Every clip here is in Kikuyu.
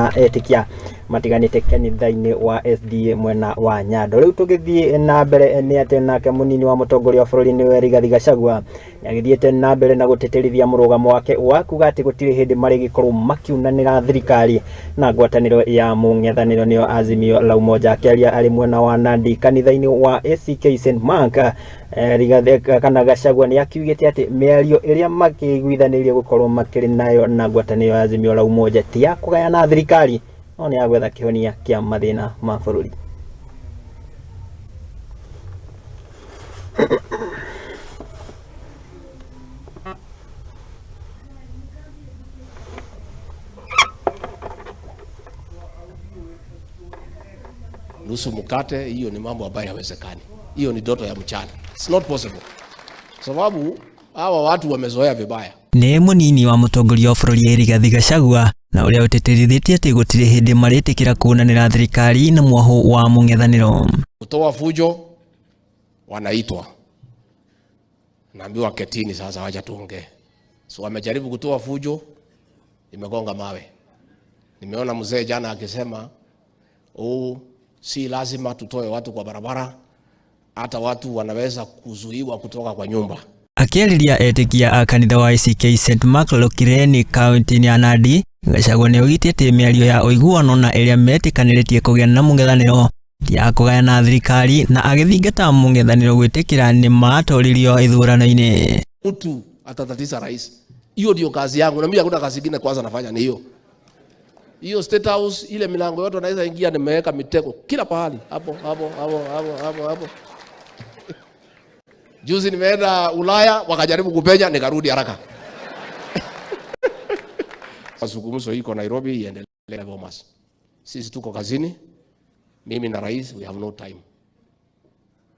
na etikia matiganite kanitha-inĩ wa SDA mwena wa Nyando. Rĩu tũgĩthiĩ na mbere nĩ atĩ nake mũnini wa mũtongoria wa bũrũri nĩwe Rigathi Gachagua nĩagĩthiĩte na mbere na gũtĩtĩrithia mũrũgamo wake wa kuga atĩ gũtirĩ hĩndĩ marĩgĩkorwo makiunanĩra thirikari na ngwatanĩro ya mũng'ethanĩro nĩyo Azimio la Umoja. Akĩaria arĩ mwena wa Nandi kanitha-inĩ wa ACK St Mark, Rigathi kana Gachagua nĩ akiugĩte atĩ mĩario ĩrĩa makĩiguithanĩirie gũkorwo makĩrĩ nayo na ngwatanĩro ya Azimio la Umoja ti ya kũgayana thirikari no nĩ ya gwetha kĩhonia kĩa mathĩna ma bũrũri. Nusu mkate, hiyo ni mambo ambayo hayawezekani. Hiyo ni ndoto ya mchana. It's not possible. Sababu hawa watu wamezoea vibaya. Nĩ mũnini wa mũtongoria wa bũrũri Rigathi Gachagua na ũrĩa ũtĩtĩrithĩtie atĩ gũtirĩ hĩndĩ marĩtĩkĩra kuonanĩra thirikari na mwahũ wa mũng'ethanĩro. Kutoa fujo wanaitwa. Naambiwa ketini sasa, wacha tuongee. So wamejaribu kutoa fujo, imegonga mawe. Nimeona mzee jana akisema, oh, si lazima tutoe watu kwa barabara, hata watu wanaweza kuzuiwa kutoka kwa nyumba. Akĩarĩria etĩkia a kanitha wa ACK St Mark Lokireni kaunti-inĩ ya Nandi, Gachagua nĩaugĩte atĩ mĩario ya ũiguano na ĩrĩa metĩkanĩrĩtie kũgĩa na mũng'ethanĩro ti ya kũgayana thirikari, na agĩthingata mũng'ethanĩro gwĩtĩkĩra nĩ matoririo ithurano-inĩ. Mtu atatatiza rais. Hiyo ndio kazi yangu, na mimi hakuna kazi nyingine kwanza nafanya ni hiyo. Hiyo State House ile milango yote wanaweza ingia, nimeweka mitego kila pahali. Hapo hapo hapo hapo hapo hapo. Juzi nimeenda Ulaya wakajaribu kupenya, nikarudi haraka. Mazungumzo iko Nairobi iendelee Bomas. Sisi tuko kazini, mimi na rais, we have no time.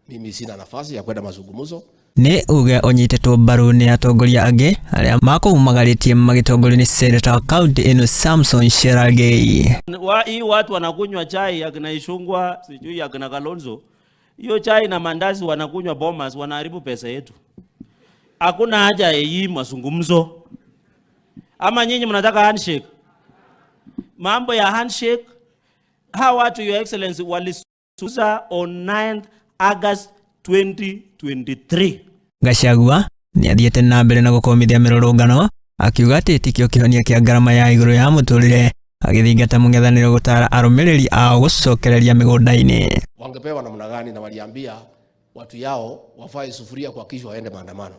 Mimi sina nafasi ya kwenda mazungumzo. Nĩ uge ũnyitĩtwo mbaru nĩ atongoria angĩ arĩa makũmagarĩtie magĩtongorio nĩ seneta wa kaunti ĩno Samson Cherargei. Hii watu wanakunywa chai akina Ichung'wah, sijui akina Kalonzo. Hiyo chai na mandazi wanakunywa Bomas, wanaharibu pesa yetu. Hakuna haja ya hii mazungumzo. Ama nyinyi mnataka handshake? Mambo ya handshake, hawa watu Your Excellency walisusa on 9th August 2023. Gachagua nĩathiĩte na mbere na gũkomithia mĩrũrũngano akiuga atĩ tikĩo kĩhonia kĩa ngarama ya igũrũ ya mũtũrĩre, agĩthingata mũng'ethanĩro gũtara arũmĩrĩri ao gũcokereria mĩgũnda-inĩ. Wangepewa namna gani? Na waliambia watu yao wafae sufuria kwa kichwa waende maandamano.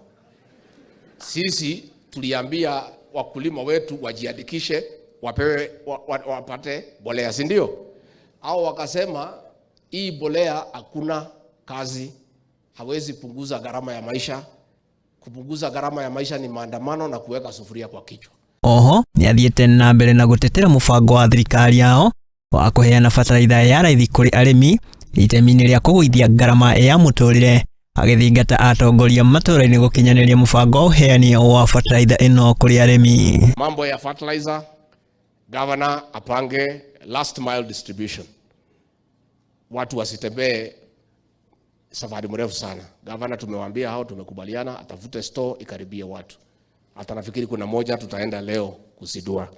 Sisi tuliambia wakulima wetu wajiandikishe, wapewe, wapate bolea, si ndio? Au wakasema hii bolea hakuna kazi, hawezi punguza gharama ya maisha. Kupunguza gharama ya maisha ni maandamano na kuweka sufuria kwa kichwa. Oho nĩathiĩte na mbere na gũtetera mũbango wa thirikari yao wa kũheana bataraitha ya raithi kũrĩ arĩmi itemi-inĩ rĩa kũgũithia ngarama ya mũtũrĩre, agĩthingata atongoria matũra-inĩ gũkinyanĩria mũbango wa ũheani wa bataraitha ĩno kũrĩ arĩmi. Mambo ya fertilizer, governor apange last mile distribution, watu wasitembee safari mrefu sana. Governor tumewaambia hao, tumekubaliana atafute store ikaribie watu. Hata nafikiri kuna moja tutaenda leo kuzindua.